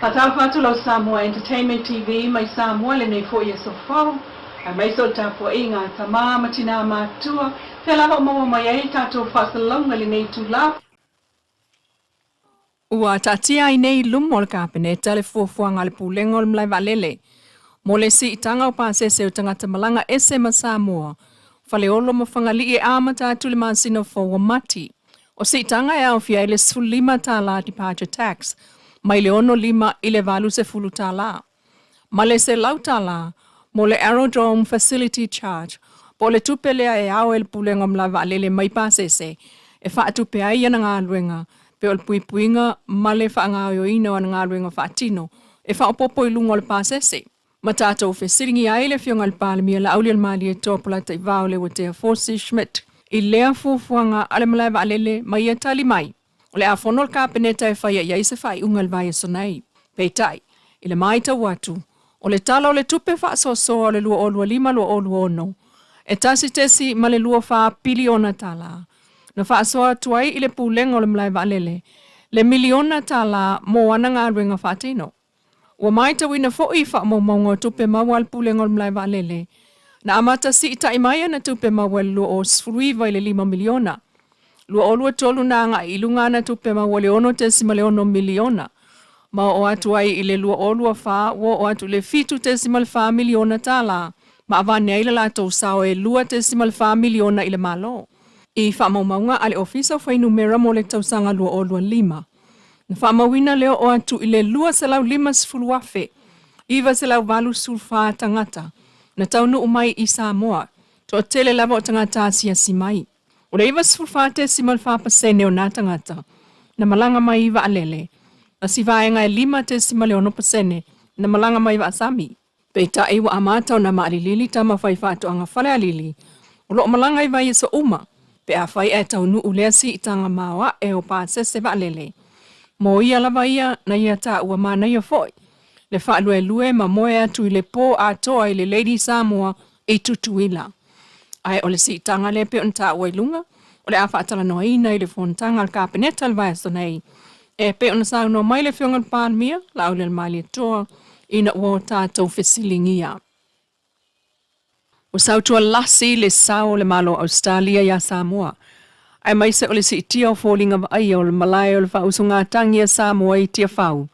Faatalofa atu lau Samoa Entertainment TV mai Samoa lenei foi aso fou, aemaise o le tapuaiga a tama ma tinā matutua, fea lava o maua mai ai tatou faasalalauga i lenei itula. Ua taatia ai nei i luma o le Kapeneta le fuafuaga a le Pulega o le Malae Vaalele mo le siitaga o pasese o tagata malaga ese ma Samoa, Faleolo ma Fagalii e amata atu i le masina fou o Mati. O siitaga e aofia ai le $15 departure tax mai le 65 i le $80 ma le $100 mo le Aerodrome Facility Charge po o le tupe lea e ao e le Pulega o Malae Vaalele mai pasese e faatupe ai ana galuega pei o le puipuiga ma le faagaoioiina o ana galuega faatino e faaopoopo i luga o le pasese. Ma tatou fesiligia ai le Afioga i le Palemia Laaulialemalietoa Polataivao Leuatea Fosi Schmidt i lea fuafuaga a le Malae Vaalele ma ia tali mai. O le a fono le Kapeneta e faia i ai se faaiuga i le vaiaso nei. Peitai, i le matau atu, o le Tala o le Tupe Faasoasoa o le 2025/2026, e 1.24 piliona tala, na faasoa atu ai i le Pulega o le Malae Vaalele le miliona tala mo ana galuega faatino. Ua matauina foi i faamaumauga o tupe maua a le Pulega o le Malae Vaalele, na amata siitai mai ana tupe maua i le 2019 i le $5 miliona, 2023 na agai i luga ana tupe maua i le $6.6 miliona, ma oo atu ai i le 2024 ua oo atu i le $7.4 miliona tala, ma avane ai le latou sao e $2.4 miliona i le Malo. I faamaumauga a le Ofisa o Fuainumera mo le tausaga 2025, Na faamauina le oo atu i le 250,984 tagata na taunuu mai i Samoa, toatele lava o tagata asiasi mai. O le 94.4% o nā tagata na malaga mai i vaalele, ma si vaega e 5.6% na malaga mai vaasami. Peitai ua amata ona maalilili tama faifaatoaga Falealili o lo o malaga i vaiaso uma pe afai ae taunuu lea siitaga maoae o pasese vaalele. Mo ia lava ia na ia taua manaia foi le faaluelue ma moe atu i le po atoa i le Lady Samoa i Tutuila. Ae o le siitaga lea pei ona taua i luga, o le a faatalanoaina i le fonotaga a le Kapeneta i le vaiaso nei E pei ona saunoa mai le Afioga i le Palemia, Laaulialemalietoa, ina ua o tatou fesiligia. Ua sautualasi le sao o le Malo o Ausetalia iā Samoa, aemaise o le siitia o foliga vaaia o le Malae o le Faausugatagi a Samoa i Tiafau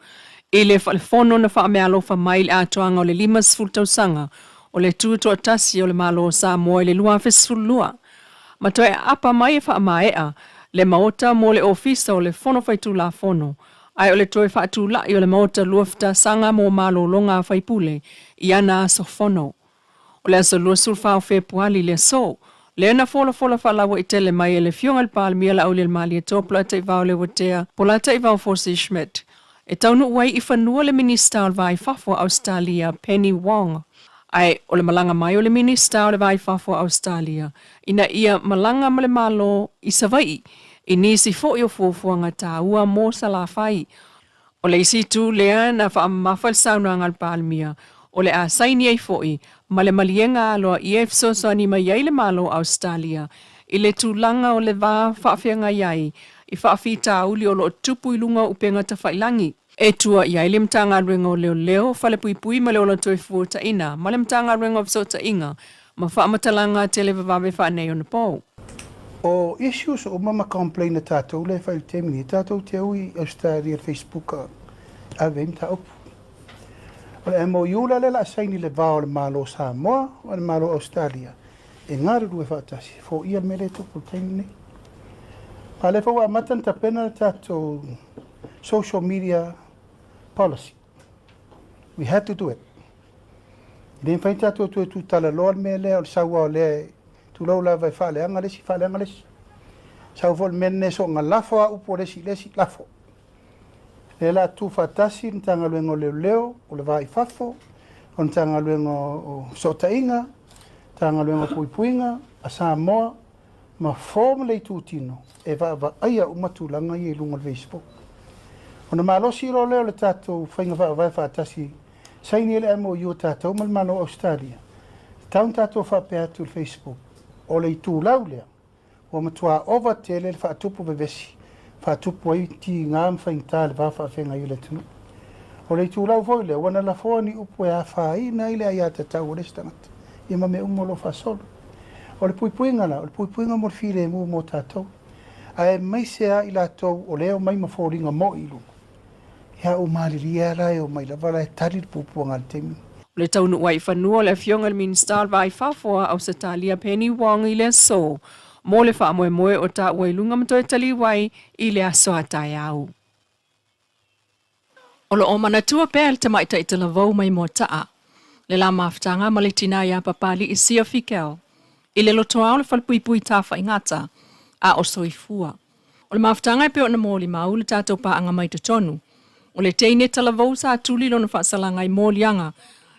i le Falefono na faameaalofa mai i le atoaga o le 50 tausaga o le Tutoatasi o le Malo o Samoa i le 2012. Ma toe aapa mai e faamaea le Maota mo le Ofisa o le Fono Faitulafono, ae o le toe faatula'i o le Maota Luafitasaga mo malologa a faipule i ana aso fono. O le aso 24 o Fepuali le aso, lea na folafola faalauaitele mai e le Afioga i le Palemia Laaulialemalietoa Polataivao Leuatea Polataivao Fosi Schmidt e taunuu ai i fanua le Minisita o le Va i Fafo a Ausetalia Penny Wong. Ae o le malaga mai o le Minisita o le Va i Fafo a Ausetalia ina ia malaga ma le Malo i Savaii i nisi foi o fuafuaga taua mo Salafai. O le isi itu lea na faamamafa i le saunoaga a le Palemia, o le a saini ai foi ma le maliega aloaia e fesoasoani mai ai le Malo o Ausetalia i le tulaga o le va faafeagai ai i faafitauli o lo o tupu i luga o upega tafailagi. E tua i ai le Matagaluega o Leoleo, Falepuipui ma le Ola Toefuataina ma le Matagaluega o Fesootaiga ma Faamatalaga Televavave Faaneionapo. O issues uma ma complain a tatou lea e fai i le taimi nei, tatou te ui i Australia i le Facebook e ave ai mataupu. O le MOU la lea o le a saini i le va o le Malo o Samoa ma le Malo o Australia e galulue faatasi e foia le mea lea e tupu i le taimi nei. A o lea foi ua amata ona tapena le tatou social media policy. We had to do it. E le mafai ona tatou toe tutalaloa le mea lea o le sau lava o lea e tulou lava e faaleaga le isi, faaleaga le isi. Sau foi le mea lenei soona lafo lava upu a le isi i le isi, lafo. Lea o le a tuufaatasi le Matagaluega o Leoleo, o le Va i Fafo, o le Matagaluega o Fesootaiga, Matagaluega o Puipuiga a Samoa, ma form le itutino e vaavaaia uma tulaga ia i luga o le Facebook. Ona malosi loa lea o le tatou faiga faavae faatasi, saini ai le MOU a tatou ma le Malo o Ausetalia, tatau ona tatou faapea atu i le Facebook, o le itulau lea ua matua ova tele le faatupu vevesi, faatupu ai tiga ma faigata le va faafeagai o le atunuu. O le itulau foi lea, ua na lafoa ni upu e afaina ai le aiatatau a le isi tagata, ia ma mea uma o lo o faasolo. O le puipuiga la, o le puipuiga mo le filemu mo tatou, aemaise lava i latou o lea e omai ma foliga moi i luga. Ia ua malilie lava la e omai lava la e tali le puapuaga i le taimi. O le taunuu ai i fanua o le Afioga i le Minisita o le Va i Fafo a Ausetalia Penny Wong i le aso mo le faamoemoe o taua i luga ma toe taliu ai i le aso a taeao. O lo o manatua pea e le tamaitai talavou mai Moataa le la mafutaga ma le tinā iā Papali'i Sia Fikel i le lotoa o le falepuipui Tafaigata a o soifua. O le mafutaga e pei ona molimau le tatou paaga mai totonu o le teine talavou sa tuli lona faasalaga i moliaga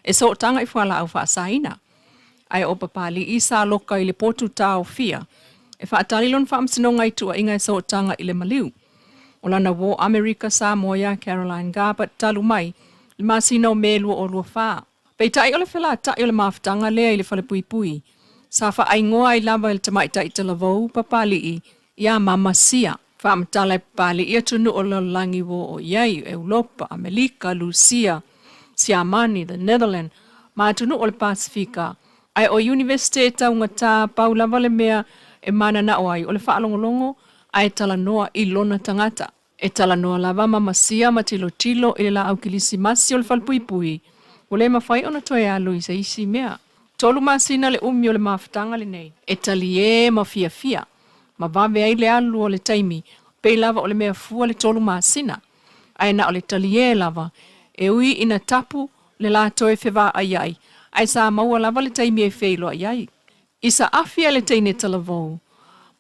e sootaga i fualaau faasaina. Ae o Papali'i sa loka i le potu taofia e faatali lona faamasinoga i tuuaiga e sootaga i le maliu o lana uō Amerika Samoa iā Caroline Garbutt talu mai le masina o Me 2024. Peitai o le felataʻi o le mafutaga lea i le falepuipui sa faaigoa ai lava e le tamaitai talavou Papali'i iā Mama Sia. Faamatala e Papali'i atunuu o le lalolagi ua oo i ai, Eulopa, Amelika, Lusia, Siamani, The Netherland, ma atunuu o le Pasefika, ae o Iunivesite e taugata pau lava le mea e mananao ai o le faalogologo ae talanoa i lona tagata. E talanoa lava ma masia ma tilotilo i le laau kilisimasi o le falepuipui, ua le mafai ona toe alu i se isi mea. Tolu masina le umi o le mafutaga lenei. E talie ma fiafia ma vave ai le alu o le taimi, pei lava o le mea fua le tolu masina, ae na o le talie lava e ui ina tapu le la toe fevaai ai, ae sa maua lava le taimi e feiloai ai. I sa afi le teine talavou,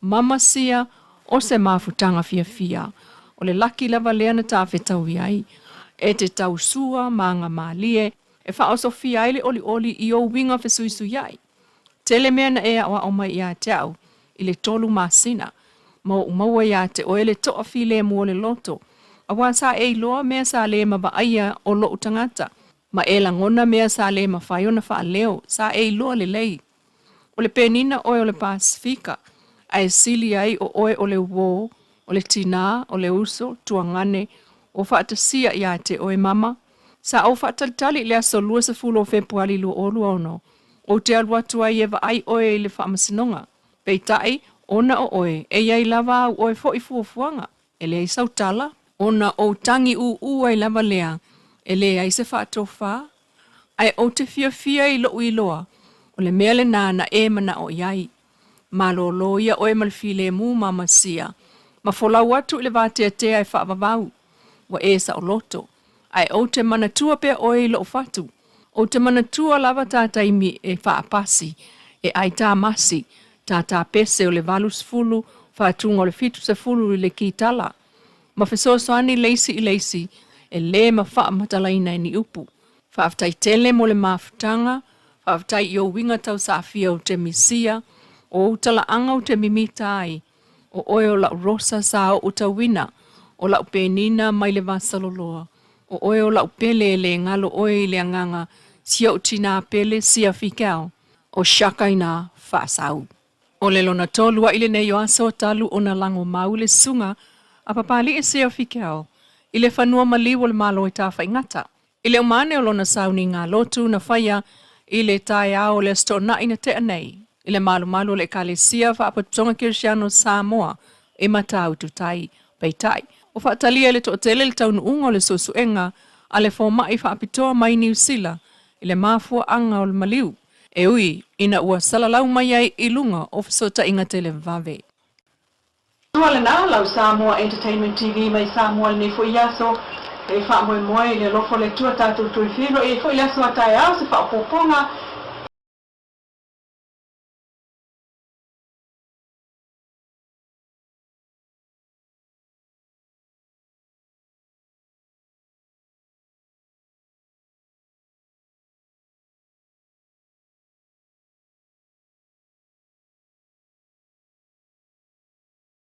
mama sia o se mafutaga fiafia, o le laki lava lea na tafetaui ai, e te tausua ma aga malie, e faaosofia ai le olioli i ou uiga fesuisuiai. Tele mea na e aʻoaʻo mai iā te au i le tolu masina, ma oʻu maua iā te oe le toʻa filemu o le loto, auā sa e iloa mea sa lē mavaaia o loʻu tagata, ma e lagona mea sa lē mafai ona faaleo, sa e iloa lelei. O le penina oe o le Pasefika, ae sili ai o oe o le uō, o le tinā, o le uso, tuagane, ua faatasia iā te oe mama. Sa ou faatalitali i le aso 20 o Fepuali 2026, ou te alu atu ai e vaai oe i le faamasinoga. Peitai, ona o oe, e i ai lava au oe foi fuafuaga. E leai sau tala, ona ou tagi ūū ai lava lea e leai se faatofā, ae ou te fiafia i loʻu iloa o le mea lenā na e manaʻo i ai. Malōlō ia oe ma le filemu ma Masia, ma folau atu i le vateatea e faavavau, ua e saoloto, ae ou te manatua pea oe i loʻu fatu. Ou te manatua lava tā taimi e faapasi, e ʻai tāmasi, tātā pese o le 80, faatuga o le 70 i le kitala, ma fesoasoani le isi i le isi e lē ma faamatalaina e ni upu. Faafetai tele mo le mafutaga, faafetai i ou uiga tausaafia ou te misia, o ou talaaga ou te mimita ai, o oe o la'u rosa sa oʻu tauina, o la'u penina mai le vasaloloa, o oe o la'u pele e lē galo oe i le agaga si oʻu tinā pele sia fikau, o shaka inā faasau. O le lona tolu aʻi lenei o aso talu ona lago mau le susuga a Papali'i Sia Fikel i le fanua maliu o le Malo i Tafaigata. I le uma ane o lona sauniga lotu na faia i le taeao o le Aso Toonai na tea nei, i le malumalu o le Ekalesia Faapotopotoga Kerisiano o Samoa i Matautu Tai. Peitai, ua faatalia e le toatele le taunuuga o le suesuega a le fomai faapitoa mai Niu Sila i le mafuaaga o le maliu, e ui ina ua salalau mai ai i luga o fesootaiga televave. Tua lena, lau Samoa Entertainment TV mai Samoa lenei foi aso e faamoemoe i le alofa o le Atua tatou toe feiloai ai foi le aso a taeao se faaopoopoga.